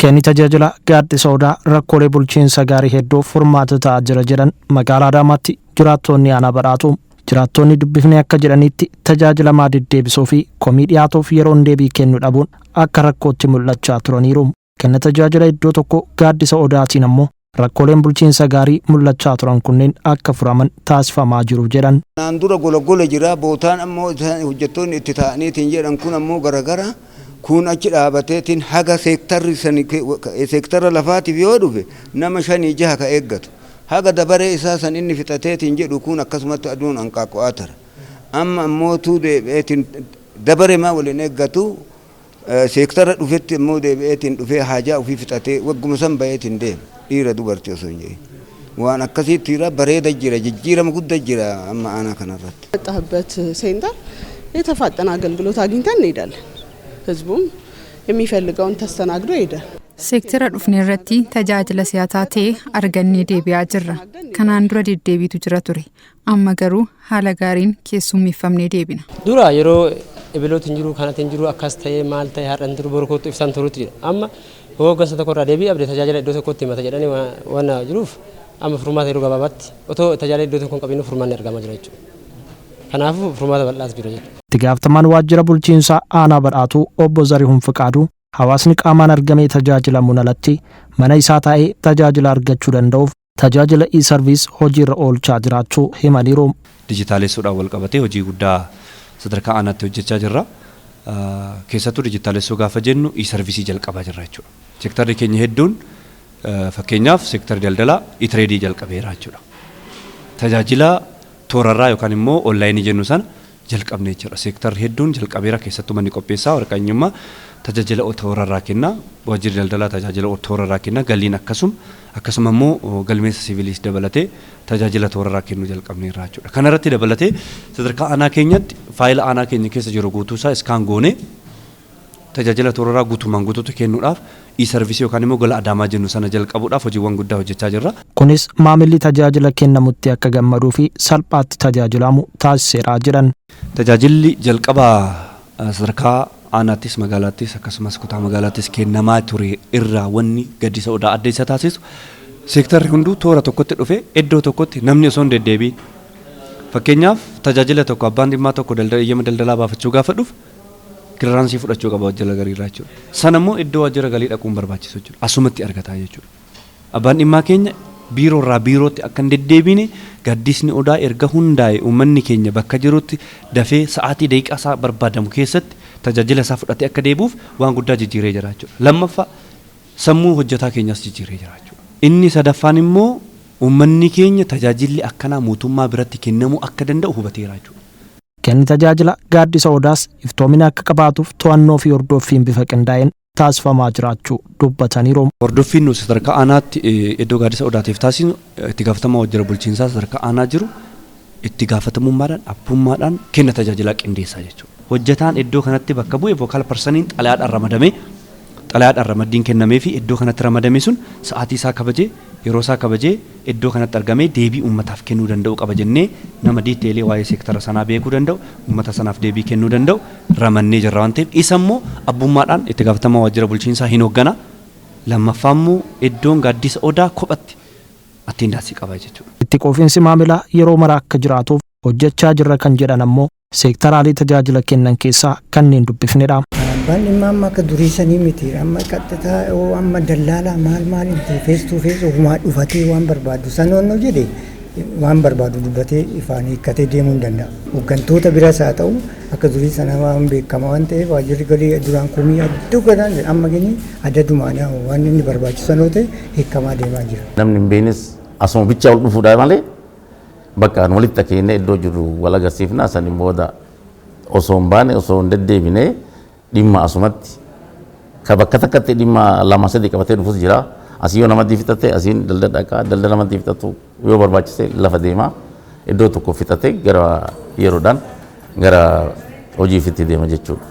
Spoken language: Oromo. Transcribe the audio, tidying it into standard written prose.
Kenni tajaajila Gaaddisa Odaa rakkoolee bulchiinsa gaarii hedduuf furmaata ta'aa jira jedhan magaalaa Adaamaatti jiraattoonni aanaa Badhaatuu. Jiraattonni dubbifne akka jedhanitti, tajaajilamaa deddeebisuu fi komii dhiyaatuuf yeroon deebii kennu dhabuun akka rakkootti mul'achaa turaniiru. Kenna tajaajila iddoo tokko Gaaddisa Odaatiin ammoo rakkooleen bulchiinsa gaarii mul'achaa turan kunneen akka furaman taasifamaa jiru jedhan. Naan dura gola gola jira. Bootaan ammoo hojjettoonni itti taa'aniitiin jedhan kun ammoo garagara. Kun achi dhaabateetiin haga seektarri seektara lafaatiif yoo dhufe nama shanii jaha ka eeggatu. Haga dabaree isaa san inni fixateetiin jedhu kun akkasumatti aduun hanqaaqu'aa tara. Amma ammootuu deebi'eetiin dabaree maa waliin eeggatu, seektara dhufetti immoo deebi'eetiin dhufee haajaa ofii fixatee wagguma san baheetiin deema. Dhiira dubartii osoo hin jedhin. Waan akkasiitti jira, bareeda jira, jijjiirama guddaa jira amma aanaa kanarratti. መጣህበት center የተፋጠነ አገልግሎት አግኝተን እንሄዳለን። ህዝቡም የሚፈልገውን ተስተናግዶ ይሄዳል። Seektara dhufne irratti tajaajila si'ataa ta'e argannee deebi'aa jirra. Kanaan dura deddeebiitu jira ture. Amma garuu haala gaariin keessummeeffamnee deebina. Dura yeroo ebelooti hin jiru, kanatti hin jiru, akkas ta'ee maal ta'e, har'a hin jiru, boru kootu ibsaan turuutti jira. Amma hooggansa tokko irraa deebii abdee tajaajila iddoo tokkotti himata jedhanii waan jiruuf, amma furmaata yeroo gabaabaatti otoo tajaajila iddoo tokko hin qabinu furmaanni argamaa jira jechuudha. Kanaafuu furmaata bal'aatu jira jechuudha. Itti gaafatamaan waajjira bulchiinsaa aanaa Badhaatuu obbo Zarihuun Fiqaaduu hawaasni qaamaan argamee tajaajilamuun alatti mana isaa taa'ee tajaajila argachuu danda'uuf tajaajila e-service hojiirra oolchaa jiraachuu himaniiru. Dijitaalessuudhaan wal qabatee hojii guddaa sadarkaa aanaatti hojjechaa jirra. Keessattuu dijitaalessuu gaafa jennu e-service jalqabaa jirra jechuudha. Seektarri keenya hedduun, fakkeenyaaf seektarri daldalaa e-trade jalqabeera jechuudha. Tajaajila toorarraa yookaan immoo online jennu sana jalqabnee jira. Seektarri hedduun jalqabeera. Keessattuu manni qopheessaa waraqaa eenyummaa tajaajila toorarraa kenna. Waajjirri daldalaa tajaajila toorarraa kenna. Galiin akkasuma, akkasuma immoo galmeessa siviiliis dabalatee tajaajila toorarraa kennuu jalqabneerra jechuudha. Kana irratti dabalatee sadarkaa aanaa keenyatti faayila aanaa keenya keessa jiru guutuusaa scan goonee tajaajila toorarraa guutumaan guutuutti kennuudhaaf e-service yookaan immoo gola Adaamaa jennu sana jalqabuudhaaf hojiiwwan guddaa hojjechaa jirra. Kunis maamilli tajaajila kennamutti akka gammaduu fi salphaatti tajaajilamu taasiseera jedhan. Tajaajilli jalqabaa sadarkaa aanaattis, magaalaattis, akkasumas kutaa magaalaattis kennamaa ture irraa wanni Gaaddisa Odaa adda isa taasisu, seektarri hunduu toora tokkotti dhufe iddoo tokkotti namni osoo hin deddeebiin, fakkeenyaaf tajaajila tokko abbaan dhimmaa tokko daldala eeyyama daldalaa baafachuu gaafa dhufu clearance fudhachuu qaba waajjira galiirraa jechuudha. Sana immoo iddoo waajjira galii dhaquun barbaachisu jechuudha. Asumatti argataa jechuudha. Abbaan dhimmaa keenya biiroo irraa biirootti akka hin deddeebine, Gaaddisni Odaa erga hundaa'e uummanni keenya bakka jirutti dafee sa'aatii daqiiqaa isaa barbaadamu keessatti tajaajila isaa fudhatee akka deebi'uuf waan guddaa jijjiiree jira jechuudha. Lammaffaa, sammuu hojjetaa keenyas jijjiiree jira jechuudha. Inni sadaffaan immoo uummanni keenya tajaajilli akkanaa mootummaa biratti kennamuu akka danda'u hubateera jechuudha. Kenni tajaajila Gaaddisa Odaas iftoomina akka qabaatuuf to'annoo fi hordoffiin bifa qindaa'een taasifamaa jiraachuu dubbataniiru. Hordoffiin nuti sadarkaa aanaatti iddoo Gaaddisa Odaatiif taasisnu, itti gaafatamaa waajjira bulchiinsaa sadarkaa aanaa jiru itti gaafatamummaadhaan, abbummaadhaan kenna tajaajilaa qindeessaa jechuudha. Hojjetaan iddoo kanatti bakka bu'e, focal personiin xalayaadhaan ramadamee, xalayaadhaan ramaddiin kennamee fi iddoo kanatti ramadame sun sa'aatii isaa kabajee, yeroo isaa kabajee iddoo kanatti argamee deebii uummataaf kennuu danda'u qaba jennee, nama detail waa'ee seektara sanaa beekuu danda'u, uummata sanaaf deebii kennuu danda'u ramannee jirra waan ta'eef, isa immoo abbummaadhaan itti gaafatamaa waajjira bulchiinsaa hin hooggana. Lammaffaa immoo iddoon Gaaddisa Odaa kophatti attendance qaba jechuudha. Itti quufinsi maamilaa yeroo mara akka jiraatuuf hojjechaa jirra kan jedhan ammoo seektaraalee tajaajila kennan keessaa kanneen dubbifnedha. Abbaan dhimma amma akka durii sanii miti. Amma qaxxitaa yoo amma dallaalaa maal maal face to face ofumaa dhufatee waan barbaadu sanoonnoo jedhe, waan barbaadu dubbatee ifaan hiikkatee deemuu hin danda'a. Hooggantoota biras haa ta'u, akka durii sana waan beekamaa waan ta'eef, waajjirri galii duraan komii adduu gadaan, amma gini adda dumaan waan inni barbaachisan yoo ta'e hiikamaa deemaa jira. Namni hin beeknes asuma bichaa ol dhufuudha malee, bakka nu walitti akeennee iddoo jirru wal agarsiifna. Saniin booda osoo hin baane, osoo hin deddeebine, dhimma asumatti ka bakka takkatti dhimma lama sadi qabatee dhufus jira. Asii yoo namatti fixate asiin daldala dhaqaa, daldala namatti fixatu yoo barbaachise lafa deema, iddoo tokko fixate gara yeroodhaan gara hojii ofiitti deema jechuudha.